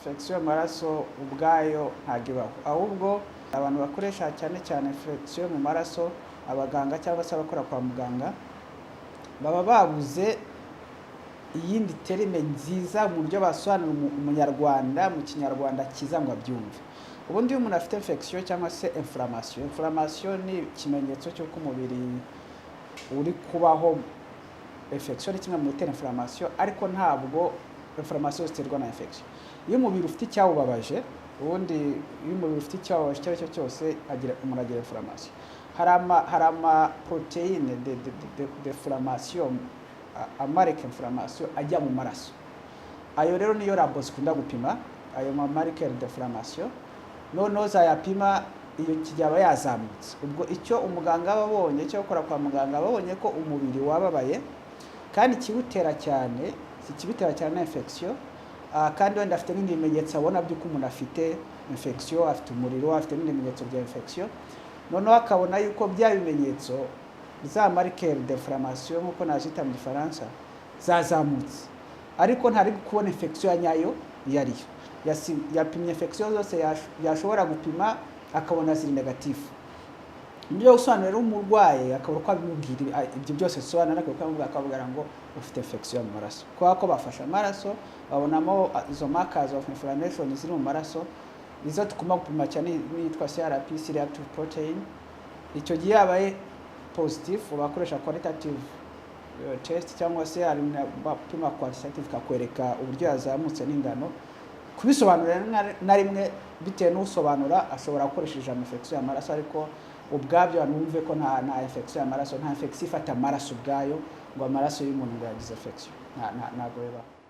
Infection y'amaraso ubwayo ntabwo ibaho, ahubwo abantu bakoresha cyane cyane infection mu maraso, abaganga cyangwa se abakora kwa muganga, baba babuze iyindi terme nziza mu buryo basobanurira umunyarwanda mu Kinyarwanda cyiza ngo abyumve. Ubundi iyo umuntu afite infection cyangwa se inflammation, inflammation ni ikimenyetso cy'uko umubiri uri kubaho. Infection ni kimwe mu bitera inflammation, ariko ntabwo inflammation ziterwa na infection. Iyo umubiri ufite icyawubabaje, ubundi iyo umubiri ufite icyawubabaje icyo ari cyo cyose, agira umuntu agira inflammation. Hari ama protéine de d'inflammation amarika inflammation ajya mu maraso. Ayo rero niyo labo zikunda gupima, ayo ma marqueur d'inflammation. Noneho zayapima, iyo kijyaba yazamutse, ubwo icyo umuganga aba abonye, icyo gukora kwa muganga, aba abonye ko umubiri wababaye, kandi ikiwutera cyane, ikibitera cyane na infection. Kandi wenda afite n'ibindi bimenyetso abona by'uko umuntu afite infection, afite umuriro, afite n'ibindi bimenyetso bya infection. Noneho akabona yuko bya bimenyetso, za marqueur d'inflammation nk'uko nazita mu Gifaransa, zazamutse, ariko ntari kubona infection ya nyayo iyo ariyo. Yapimye infection zose yashobora gupima, akabona ziri négatif. Nibyo gusobanurira rero umurwayi, akabura uko abimubwira ibyo byose bisobanura, ariko uko abimubwira akababwira ngo ufite infection mu maraso, kubera ko bafashe amaraso babonamo izo markers of inflammation ziri mu maraso. Izo tugomba gupima cyane niyitwa CRP, C reactive protein. Icyo gihe yabaye positive, bakoresha qualitative test, cyangwa se hari bapima quantitative, kakwereka uburyo yazamutse n'ingano. Kubisobanura na rimwe bitewe n'usobanura, ashobora gukoresha ijambo infection y'amaraso, ariko ubwabyo abantu bumve ko nta infection y'amaraso, nta infection ifata amaraso ubwayo ngo amaraso y'umuntu ngo yagize infection. Ntabwo bibaho.